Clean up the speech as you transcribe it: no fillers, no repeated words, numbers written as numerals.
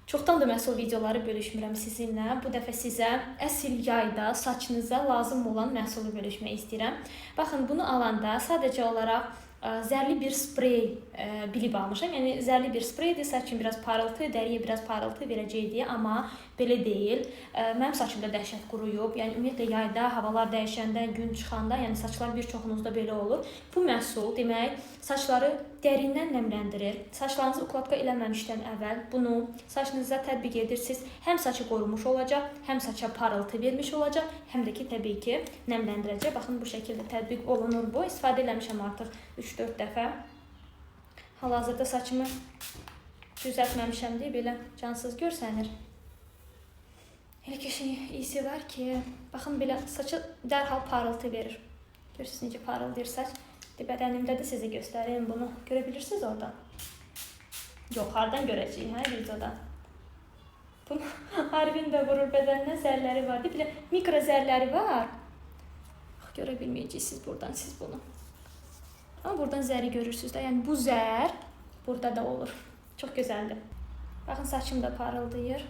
Çoxdan da məhsul videoları bölüşmürəm sizinlə. Bu dəfə sizə əsl yayda saçınıza lazım olan məhsulu bölüşmək istəyirəm. Baxın, bunu alanda sadəcə olaraq zərli bir sprey bilib almışam. Yəni zərli bir spreydir, saç üçün biraz parıltı, dəriyə biraz parıltı verəcək deyə, amma belə deyil. Mənim saçım da dəhşət quruyub. Yəni ümumiyyətlə yayda havalar dəyişəndə, gün çıxanda, yəni saçlar bir çoxunuzda belə olur. Bu məhsul demək saçları dərindən nəmləndirir. Saçlarınızı ukladka eləməmişdən əvvəl bunu saçınıza tətbiq edirsiniz. Həm saçı qorumuş olacaq, həm saça parıltı vermiş olacaq, həm də ki təbii ki nəmləndirəcək. Baxın, bu şəkildə tətbiq olunur bu. İstifadə eləmişəm artıq 3-4 dəfə. Hal-hazırda saçımı düzəltməmişəm deyə belə cansız görsənir. Elə qəşəng iyisi var ki, baxın belə saça dərhal parıltı verir. Görürsünüz necə parıldayır saç. Bədənimdə də sizə göstərim bunu. Görə bilirsiniz oradan? Yox, hardan görəcəyik, hə, videoda. Bunu Arvin də vurur bədəninə, zərləri var. Belə mikro zərləri var. Bax, görə bilməyəcəksiniz buradan siz bunu. Amma buradan zəri görürsünüz də. Yəni bu zər burada da olur. Çox gözəldir. Baxın, saçım da parıldayır.